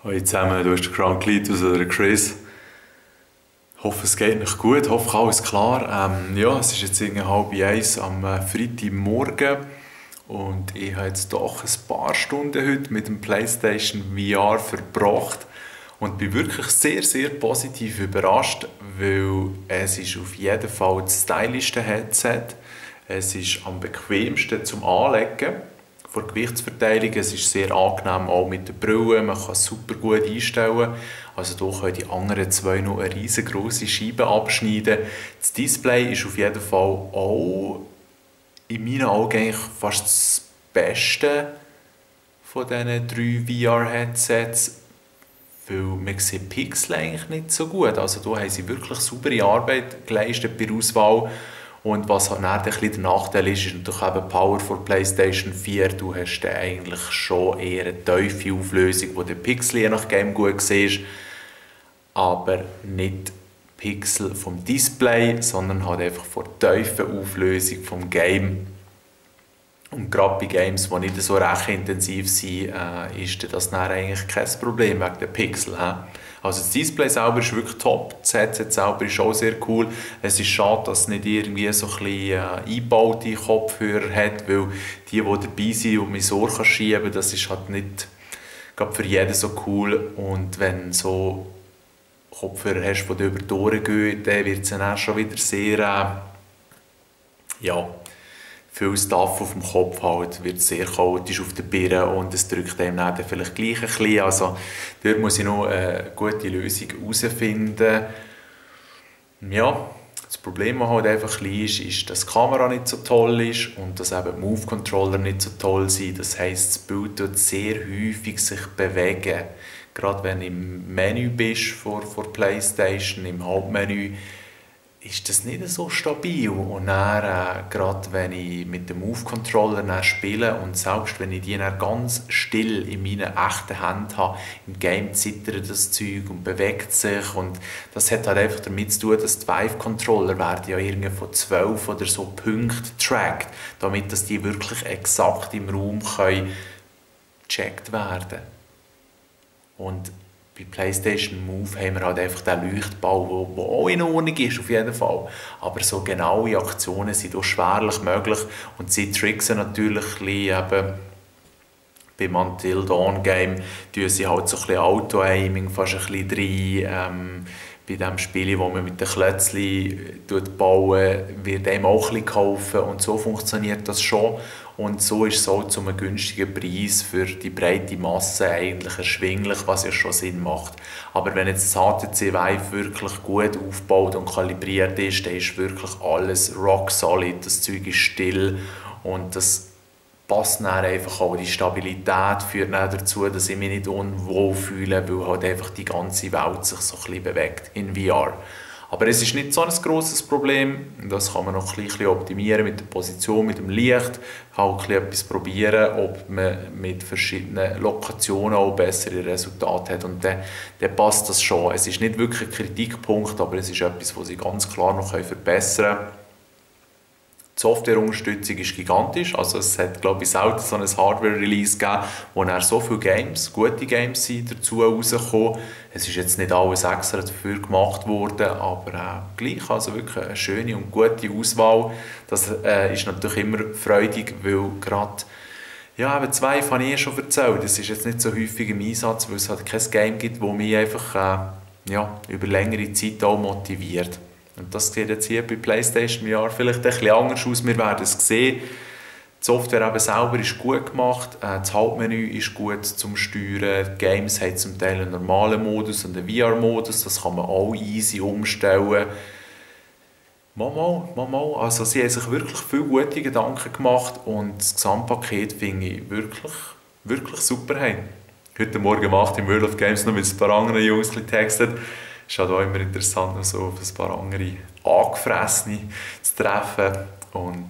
Hallo zusammen, du bist der Grand Cletus oder der Chris. Ich hoffe, es geht nicht gut, ich hoffe, alles klar. Ja, es ist jetzt irgendwie 12:30 am Freitagmorgen und ich habe jetzt doch ein paar Stunden heute mit dem PlayStation VR verbracht und bin wirklich sehr, sehr positiv überrascht, weil es ist auf jeden Fall das stylischste Headset. Es ist am bequemsten zum Anlegen. Von der Gewichtsverteilung, es ist sehr angenehm, auch mit der Brille, man kann es super gut einstellen. Also hier können die anderen zwei noch eine riesengroße Scheibe abschneiden. Das Display ist auf jeden Fall auch in meinen Augen eigentlich fast das Beste von diesen drei VR-Headsets, weil man sieht Pixel eigentlich nicht so gut. Also hier haben sie wirklich saubere Arbeit geleistet bei der Auswahl. Und was halt dann ein bisschen der Nachteil ist, ist natürlich eben die Power von PlayStation 4. Du hast dann eigentlich schon eher eine tiefe Auflösung, wo der Pixel je nach Game gut siehst, aber nicht Pixel vom Display, sondern halt einfach von der tiefen Auflösung vom Game. Und gerade bei Games, die nicht so rechenintensiv sind, ist das dann eigentlich kein Problem wegen der Pixel. Also das Display selber ist wirklich top, das Headset selber ist auch sehr cool. Es ist schade, dass es nicht irgendwie so ein bisschen eingebaute Kopfhörer hat, weil die dabei sind und mein Ohr kann schieben, das ist halt nicht gerade für jeden so cool. Und wenn du so Kopfhörer hast, die über die Ohren gehen, dann wird es dann auch schon wieder sehr, ja, viel Stuff auf dem Kopf halt, wird sehr chaotisch auf der Birne und es drückt einem dann vielleicht gleich ein bisschen. Also dort muss ich noch eine gute Lösung herausfinden. Ja, das Problem, das halt einfach ein bisschen ist, dass die Kamera nicht so toll ist und dass eben die Move-Controller nicht so toll sind. Das heisst, das Bild tut sehr häufig sich bewegen. Gerade wenn du im Menü bist vor PlayStation, im Hauptmenü, ist das nicht so stabil. Und dann, gerade wenn ich mit dem Move-Controller spiele und selbst wenn ich die dann ganz still in meinen echten Händen habe, im Game zittert das Zeug und bewegt sich und das hat halt einfach damit zu tun, dass die Vive-Controller werden ja irgendwie von 12 oder so Punkten getrackt, damit dass die wirklich exakt im Raum können gecheckt werden. Und bei PlayStation Move haben wir halt einfach den Leuchtball, der auch in Ordnung ist, auf jeden Fall. Aber so genaue Aktionen sind auch schwerlich möglich und sie tricksen natürlich ein bisschen, eben beim Until Dawn Game tun sie halt so ein bisschen Auto-Aiming fast ein bisschen rein. Bei dem Spiel, wo man mit den Klötzchen bauen, wird einem auch ein bisschen geholfen und so funktioniert das schon. Und so ist es auch zu einem günstigen Preis für die breite Masse eigentlich erschwinglich, was ja schon Sinn macht. Aber wenn jetzt das HTC Vive wirklich gut aufgebaut und kalibriert ist, dann ist wirklich alles rock solid, das Zeug ist still und das passt dann einfach auch. Die Stabilität führt dann dazu, dass ich mich nicht unwohl fühle, weil halt einfach die ganze Welt sich so ein bisschen bewegt in VR. Aber es ist nicht so ein grosses Problem. Das kann man noch ein bisschen optimieren mit der Position, mit dem Licht. Man kann auch etwas probieren, ob man mit verschiedenen Lokationen auch bessere Resultate hat. Und dann passt das schon. Es ist nicht wirklich ein Kritikpunkt, aber es ist etwas, was Sie ganz klar noch verbessern können. Die Softwareunterstützung ist gigantisch, also es hat, glaube ich, selten so ein Hardware-Release gegeben, wo dann so viele Games, gute Games sind, dazu rausgekommen. Es ist jetzt nicht alles extra dafür gemacht worden, aber gleich, also wirklich eine schöne und gute Auswahl. Das ist natürlich immer freudig, weil gerade ja, eben zwei habe ich schon erzählt. Das ist jetzt nicht so häufig im Einsatz, weil es halt kein Game gibt, das mich einfach über längere Zeit auch motiviert. Und das sieht jetzt hier bei PlayStation VR vielleicht ein bisschen anders aus. Wir werden es sehen. Die Software eben selber ist gut gemacht. Das Hauptmenü ist gut zum Steuern. Die Games haben zum Teil einen normalen Modus und einen VR-Modus. Das kann man auch easy umstellen. Mal. Also sie haben sich wirklich viele gute Gedanken gemacht und das Gesamtpaket finde ich wirklich, wirklich super. Hey. Heute Morgen gemacht im World of Games noch mit ein paar anderen Jungs getextet. Es ist halt auch immer interessant, so auf ein paar andere Angefressene zu treffen. Und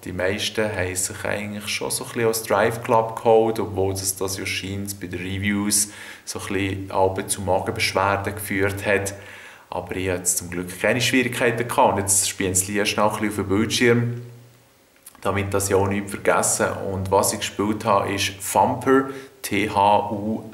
die meisten haben sich eigentlich schon so ein bisschen als Drive Club geholt, obwohl das ja scheint bei den Reviews so ein bisschen Abend zu Magenbeschwerden geführt hat. Aber ich hatte zum Glück keine Schwierigkeiten gehabt. Und jetzt spielen sie schnell ein bisschen auf dem Bildschirm, damit das ja auch nicht vergessen. Und was ich gespielt habe, ist Thumper. Thumper.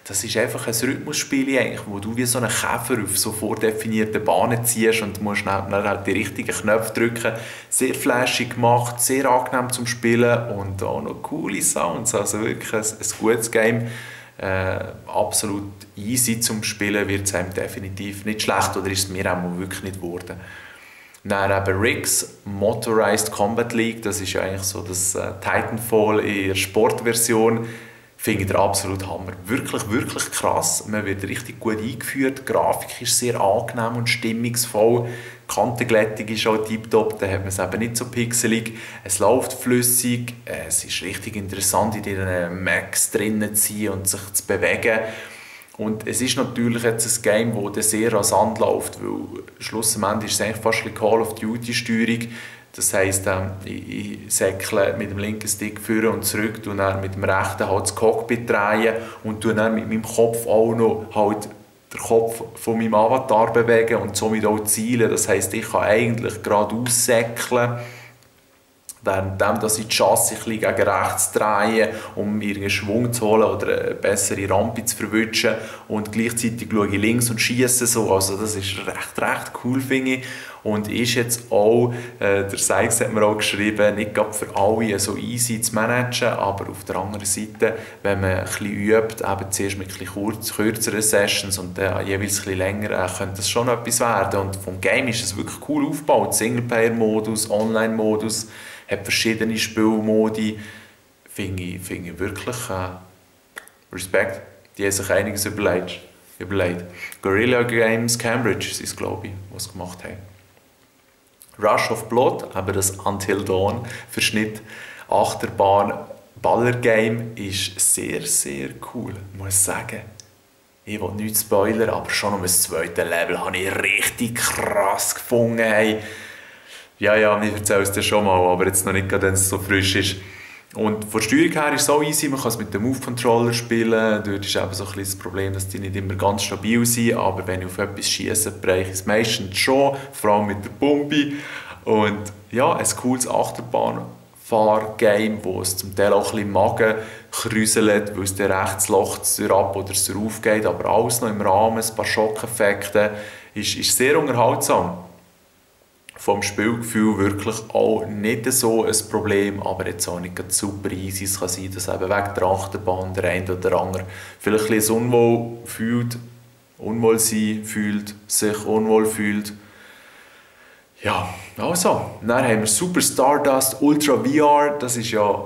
Das ist einfach ein Rhythmusspiel, eigentlich, wo du wie so einen Käfer auf so vordefinierte Bahnen ziehst und du musst dann halt die richtigen Knöpfe drücken. Sehr flashig gemacht, sehr angenehm zum Spielen und auch noch coole Sounds. Also wirklich ein gutes Game. Absolut easy zum Spielen wird es einem definitiv nicht schlecht oder ist es mir auch wirklich nicht geworden. Dann eben Rigs Motorized Combat League, das ist ja eigentlich so das Titanfall in der Sportversion. Finde ich absolut Hammer. Wirklich, wirklich krass. Man wird richtig gut eingeführt. Die Grafik ist sehr angenehm und stimmungsvoll. Die Kantenglättung ist auch tiptop, da hat man es eben nicht so pixelig. Es läuft flüssig. Es ist richtig interessant, in diesen Max drinnen zu sein und sich zu bewegen. Und es ist natürlich jetzt ein Game, das sehr rasant läuft, weil schlussendlich ist es eigentlich fast eine Call of Duty Steuerung. Das heisst, ich säckle mit dem linken Stick vor und zurück, und dann mit dem rechten halt das Cockpit drehen und dann mit meinem Kopf auch noch halt den Kopf von meinem Avatar bewegen und somit auch zielen. Das heisst, ich kann eigentlich geradeaus säckeln, währenddem dass ich die Chassis ein bisschen gegen rechts drehe, um irgendeinen Schwung zu holen oder eine bessere Rampe zu verwischen, und gleichzeitig schaue ich links und schiesse so. Also das ist recht cool, finde ich. Und ist jetzt auch, der Sykes hat mir auch geschrieben, nicht gerade für alle so easy zu managen, aber auf der anderen Seite, wenn man ein bisschen übt, eben zuerst mit ein bisschen kürzeren Sessions und dann jeweils ein bisschen länger, könnte das schon etwas werden. Und vom Game ist es wirklich cool aufgebaut. Singleplayer-Modus, Online-Modus, hat verschiedene Spielmodi. Finde ich wirklich Respekt. Die haben sich einiges überlegt. Guerrilla Games Cambridge sind es, glaube ich, was sie gemacht haben. Rush of Blood, aber das Until Dawn Verschnitt Achterbahn Baller-Game ist sehr, sehr cool, muss ich sagen. Ich will nicht spoilern, aber schon um das zweite Level habe ich richtig krass gefunden. Hey. Ja, ich erzähle es dir schon mal, aber jetzt noch nicht, wenn es so frisch ist. Und von der Steuerung her ist es so easy, man kann es mit dem Move-Controller spielen. Dort ist eben so ein bisschen das Problem, dass die nicht immer ganz stabil sind, aber wenn ich auf etwas schiesse, breche ich es meistens schon, vor allem mit der Pumpe. Und ja, ein cooles Achterbahnfahr-Game, wo es zum Teil auch ein bisschen Magen kräuselt, weil es dann rechts lacht es ab oder es aufgeht, aber alles noch im Rahmen, ein paar Schockeffekte, ist sehr unterhaltsam. Vom Spielgefühl wirklich auch nicht so ein Problem, aber jetzt auch nicht super easy. Es kann sein, dass eben wegen der Achterbahn der eine oder andere vielleicht ein bisschen Unwohlsein fühlt, sich unwohl fühlt. Ja, also, dann haben wir Super Stardust Ultra VR, das ist ja,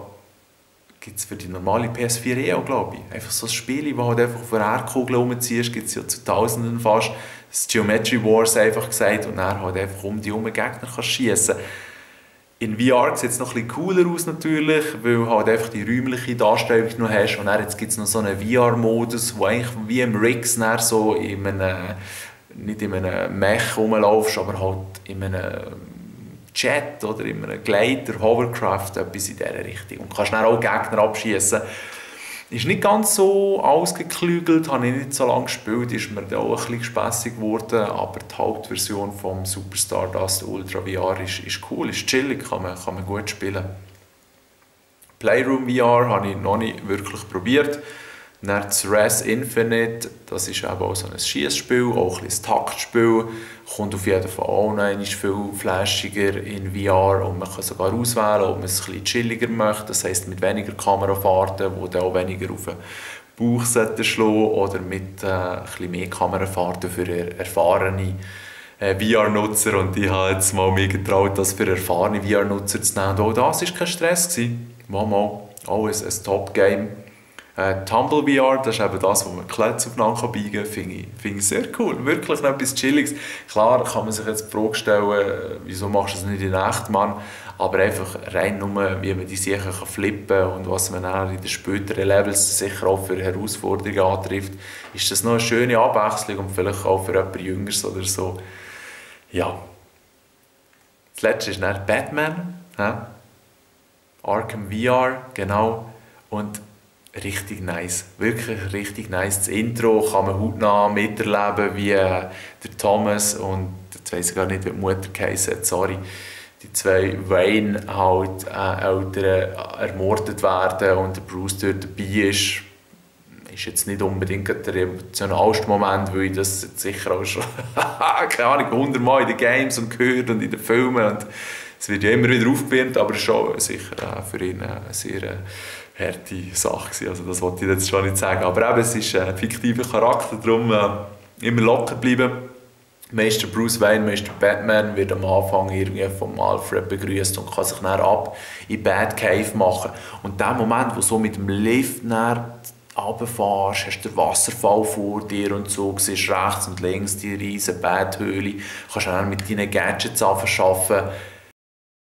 gibt es für die normale PS4 auch, glaube ich. Einfach so ein Spiel, wo halt einfach auf einer Erdkugel rumziehst, gibt es ja zu Tausenden fast. Das Geometry Wars einfach gesagt, und dann halt einfach um die Gegner schiessen. In VR sieht es noch ein bisschen cooler aus natürlich, weil du halt einfach die räumliche Darstellung noch hast, und dann gibt es noch so einen VR-Modus, wo eigentlich wie im Rigs so in einem, nicht in einem Mech rumlaufst, aber halt in einem Jet oder in einem Gleiter, Hovercraft, etwas in dieser Richtung. Und kannst dann auch Gegner abschießen. Ist nicht ganz so ausgeklügelt, habe ich nicht so lange gespielt, ist mir dann auch ein bisschen gespässig geworden, aber die Hauptversion vom Super Stardust Ultra VR ist cool, ist chillig, kann man gut spielen. Playroom VR habe ich noch nicht wirklich probiert. Dann das Res Infinite, das ist eben auch so ein Schiessspiel, auch ein bisschen Taktspiel, kommt auf jeden Fall auch noch viel flashiger in VR, und man kann sogar auswählen, ob man es ein bisschen chilliger möchte, das heisst mit weniger Kamerafahrten, die dann auch weniger auf den Bauch schlagen, oder mit ein bisschen mehr Kamerafahrten für erfahrene VR-Nutzer, und ich habe jetzt mal mir getraut, das für erfahrene VR-Nutzer zu nehmen, und auch das war kein Stress. Mal auch ein Top-Game. Tumble VR, das ist eben das, wo man Klötze aufeinander biegen kann, finde ich sehr cool. Wirklich noch etwas Chilliges. Klar kann man sich jetzt die Frage stellen, wieso machst du das nicht in echt, Mann? Aber einfach rein nur, wie man die Sachen flippen kann und was man dann in den späteren Levels sicher auch für Herausforderungen antrifft, ist das noch eine schöne Abwechslung und vielleicht auch für jemanden Jüngeres oder so. Ja. Das letzte ist dann Batman. Arkham VR, genau. Und richtig nice, wirklich richtig nice. Das Intro kann man hautnah miterleben, wie der Thomas und jetzt weiss ich gar nicht, wie die Mutter geheißen hat, sorry, die zwei Wayne halt Eltern ermordet werden und der Bruce dort dabei ist jetzt nicht unbedingt der emotionalste Moment, weil ich das sicher auch schon, keine Ahnung, 100-mal in den Games und gehört und in den Filmen und es wird ja immer wieder aufgewärmt, aber schon sicher für ihn eine sehr harte Sache gewesen. Also das wollte ich jetzt schon nicht sagen, aber eben, es ist ein fiktiver Charakter, darum immer locker bleiben. Meister Bruce Wayne, Meister Batman wird am Anfang irgendwie vom Alfred begrüßt und kann sich dann ab in Batcave machen. Und der Moment, wo so mit dem Lift runterfährst, hast du den Wasserfall vor dir und so, siehst rechts und links die riesen Bathöhle, kannst dann mit deinen Gadgets arbeiten,